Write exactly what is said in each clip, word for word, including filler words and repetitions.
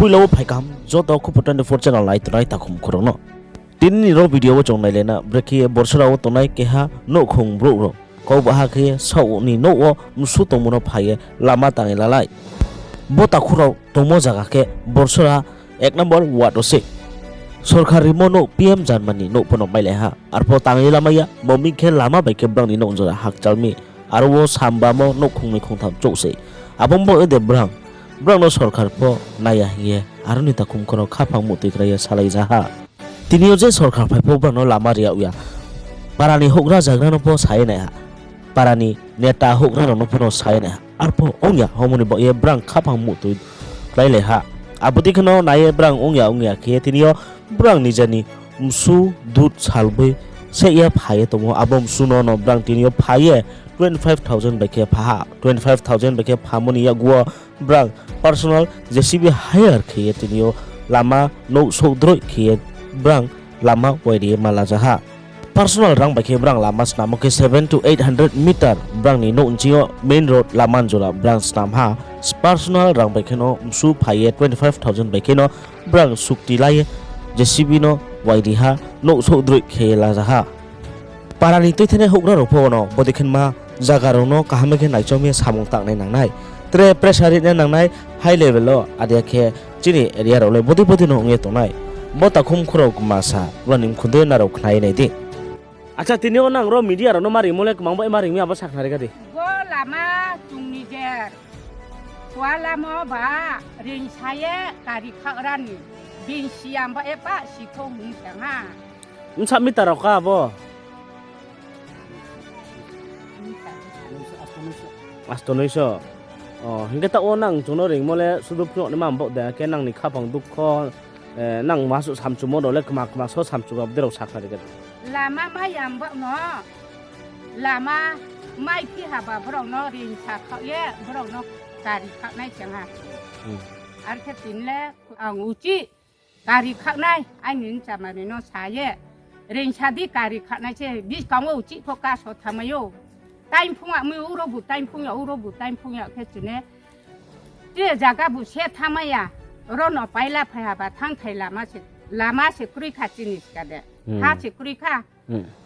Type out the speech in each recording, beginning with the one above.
Poila wo phai kaham joto Khupo twenty four channel nai tongnai takhum khorang no. Tini ni ro video wo chung nailai na, brekhe ye Borsora wo tongnai keha nouhkhong brouh rao kau baha khe saoh ni nouh wo msu tongmo no phai ye lama tang ye lalai. Bo takhu rao tongmo zaga khe Borsora ek number ward wo se. Sorkar rimo nouh P M Janmani nouh pho no mailai ha. Arpho tang ye lamai ya, bo mi khe lama bai khe brang ni nouh jora hakchal mi. Aro wo sambamo nouhkhong ni khongtham chouh se. Abo bo de brang. Brang no sorkar pho nai ya hing ye, aro ni takhum khorang khaphang muhtoi krai ye salai ja ha. Tini yo je sorkar phai pho brang no lama ri yag ya. Para ni houhgra zagra no pho sa ye nai ha. Para ni neta houhgra rao no pho no sa ye nai ha. Arpho ong ya, omo ni baoh ye brang khaphang muhtoi kláilai ha. Abo dei khe no nai ye brang ong ya ong ya khe ye tini yo brang ni jani msu dut salboi seh ye phai ye tongmo. Abo msu no no brang tini yo phai ye twenty five thousand bai khe pha ha. Twenty five thousand bai khe phamo ni yakgu wo brang personal J C B hire khe ye tini yo lama nouh souhdroih khe ye brang lama wai ri ye ma la ja ha. Personal rang bai khe brang lama snamo khe seven to eight hundred meter brang ni nouh nching yo main road lama jora brang snam ha. Personal rang bai khe no msu phai ye twenty five thousand bai khe no brang sukti la ye J C B no wai ri ha, nouh souhdroih khe ye la ja ha. Para ni tuithenai houhgra rao pho no bodei khe ma zaga rao no kaham khe naichom ye samung tangnai nangnai. Tre pressure ri nai nangnai high level wo, ade khe chini area rao le bodei bodei no ong ye tongnai. Bo takhum khorang kma sa, brao ni mkhun dei nrao khna ye nai di. Acha, tini yo nang ro media rao no ma ringmo le kmang bai ma ring mi, abo sakhnari kha di. Bo lama chung ni jer. Kua lama ba ringsa ye kari khaoh ra ni. Bini siya ba e pa si kho hing sa ha. Bsa meter rao kha abo? Asto noiso. Hing khe taoh wo nang chung no ringmo le sudu phnuh ni ma baoh de, khe nang ni khaphang dukho, nang ma suh samchumo rao le kma kma so samchu ba bodei rao sakhnari kha di. Lama mai ya baoh no, lama mai phi ha ba brao no ringsa khaoh ye brao no kari khaoh nai se ha. Ar khe tini le ang uchih kari khaoh nai, aini bchamari no sa ye. Ringsa di kari khaoh nai se, buskang wo uchih pho kaso thanngmai ou. Taingphung ya mi uro bu taingphung ya, uro bu taingphung ya khe chini. Tre zaga bu se thanngmai ya, ro no paila phai ha ba thanngthai lama se, lama se kroi kha chini ska de. Ha se kroi kha,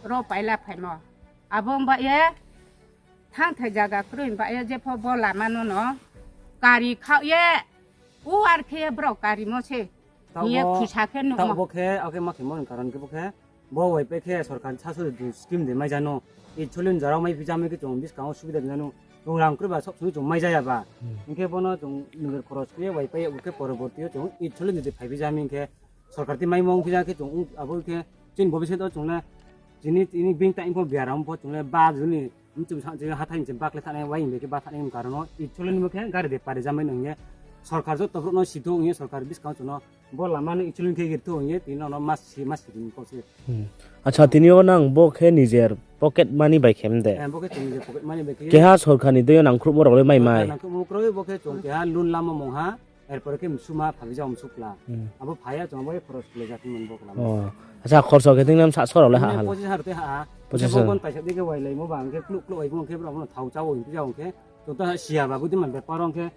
ro paila phaimo. Abo ong ba ye, thanngthai zaga kroi ba ye, jepho bo lama no no kari khaoh ye, u ar khe ye brao karimo se. Hing ye khusa khe nuhmo. Taoh bo khe, akhe ma khemo ni karon khe bo khe, bo waipai khe sorkar ni sasu scheme de mai ja no. Icholin jora mai phi ja mi khe chung buskang wo subida de ja no. Chung rang kroi ba sob song chung mai ja ya ba. Hing khe bo no chung nijor khoros khe ye waipai ya, bo khe poroborti yo chung icholin jodi phai phi ja mi khe sorkar ti maimo ong phi ja khe chung abo khe chini bobisot wo chung le chini, chini being taing pho biaram pho chung le ba juni mchum sa chini hathái ni se bakle thanai, wai hing bai khe ba thanai ni karon no icholin bo khe gari de pari ja mai no hing ye sorkar joto brouh no sitho hing ye sorkar buskang chung no bo lama no icholin khe girtho hing ye tini no ma si, ma si ri ni kau se. Acha, tini yo nang bo khe nijer pocket money bai khe mde? Bo khe chung nijer pocket money bai khe. Keha sorkar ni dei yo nangkhruhmo rao le mai mai? Nangkhruhmo kroi, bo khe chung keha loan lamo mungha. Erpore khe msuma phabi ja msukla. Abo phai ya chung abo ye khoros khlai ja thing man bo kla. Acha, khorso khe thing le bsa so rao le ha ha la? Pochis hazar te ha ha. Pochis hazar. Khe bo bon taisa di khe wailaimo ba, hing khe kluh kluh wai bo, hing khe brao no thao chao hing phi ja hing khe. Chung to siya ba, budi man bepar hing khe.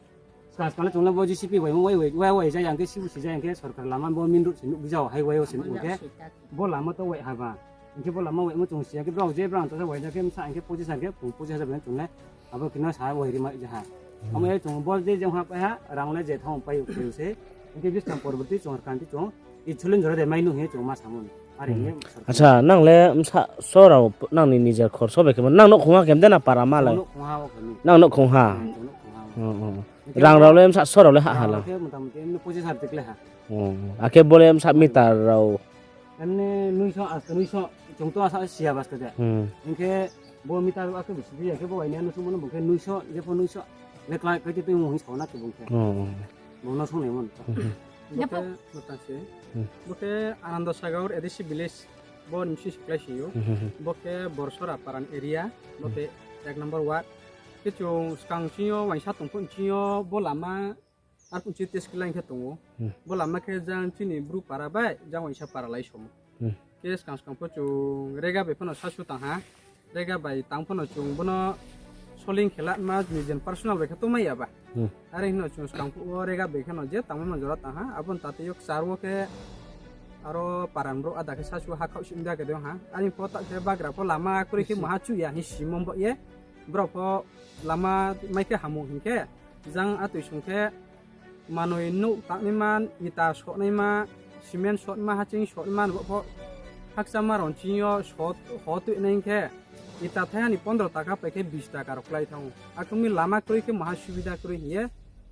Skang skang le chung le bo J C B waimo wai, wai, wai, wai ja yang khe, sibu si ja yang khe, sorkar lama bo main road se nuh phi ja, highway wo se nuh khe. Bo lama to wai ha ba. Hing khe bo lama waimo chung siya khe, brao je brao to sa wai ja khe, bsa hing khe pochis hazar khe, chung pochis hazar bai chung le. Abo khe no sa wai ri mai ja ha. Amo ye chung bo je jeng ha pai ha, rang le je thang pai u khe se. Hing khe buskang poroborti chung ar kanti chung icholin jora de mai nu hing ye chung ma samung. Are hing ye sorkar. Acha, nang le bsa so rao nang ni nijer khorso bai khe mo, nang nouhkhong ha khe mde na para ma le? Nouhkhong ha wo khe mi. Nang nouhkhong ha? Chung nouhkhong ha wo. Rang rao le bsa so rao le ha ha la? Khe motamuti emni pochis hazar tik le ha. Akhe bo le bsa meter rao? Emni noiso, asto noiso, chung to asa siya basto de. Hing khe bo meter akhe bisi phi ya khe bo waini ano sungmo no bung khe noiso, jepho noiso. Le klái khe tui mung hing sao na khe bung khe. Bung no sungnaimo no. Bo khe, bo khe Ananda Sagar A D C village, bo ni bsing se klái si ou. Bo khe Borsora Paran area, bo khe ek number ward. Khe chung skang ching yo uaingsa tong phuh ching yo bo lama arphuh ching yo test khe lai khe tong ou. Bo lama khe jang chini Bru para bai jang uaingsa para lai somo. Khe skang skang pho chung rega bai pho no sasu tang ha. Rega bai tang pho no chung bo no soling khe la ma nijen personal bai khe tongmai ya ba. Hmm. Are hino chung skang phuh wo rega bai khe no je tangmo no jora tang ha, abo ni tate yo kchar wo khe aro paran brouh ada khe sasu ha khaoh sih mda khe de ha. Are pho ta khe bagra pho lama kroi khe muha chu ya hing simo ba ye. Brao pho lama mai khe hamu hing khe, jang atoi sung khe manoi nouh tangnaima, ita sohnaima, cement sohnaima, haching sohnaima, bo pho hakchama rao chini yo so, ho tuinai khe, ita thaiha ni pondro taka pai khe bis taka rao klái thanng ou. Akhe mi lama kroi khe maha subida kroi hing ye,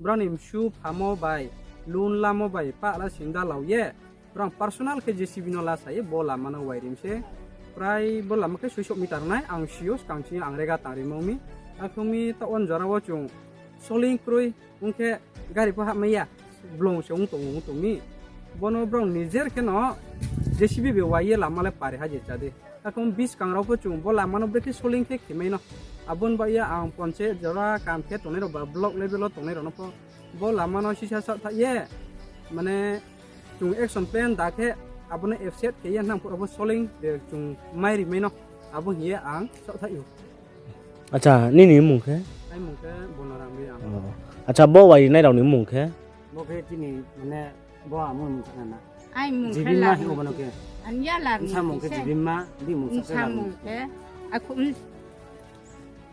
brao ni msu phamo bai, loan lamo bai, pahla sinda lau ye, brao personal khe J C B no lasa ye bo lama no wairim se. Prai bo lama khe soiso meter nai, ang si ou, skang chini ang rega tang rimo mi. Akhe mi taoh wo jora wo chung soling kroi, ong khe gari pho hahmai ya, blong se ong tong, ong tong mi. Bono brao nijer khe no J C B bai wai ye lama le pari ha je cha di. Akhe buskang rao pho chung bo lama no brekhe soling khe khemai no. Abo ni ba ye ang ponchayat jora kam khe tongnai rao ba block level wo tongnai rao no pho bo lama no sisa saohthaih ye, mane chung action plan da khe abo no accept khe ye nang phuh rao pho soling de chung mai rimai no. Abo hing ye ang saohthaih ou. Acha, nini mmung khe? Ai mmung khe Bonoram Reang. Oh. Acha, bo wai rinai rao ni mmung khe? Bo khe chini, mane, bo amung mmung khe na. Ai mmung khe Jibimma Larmoti. Hing ou bono khe. Ani ya Larmoti. Nsa mmung khe se. Jibimma, di mmung sa khe Nsa Larmoti. Mmung khe, akhu, mm,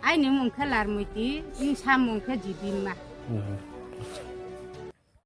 aini mmung khe Larmoti, nsa mmung khe Jibimma. Hmm.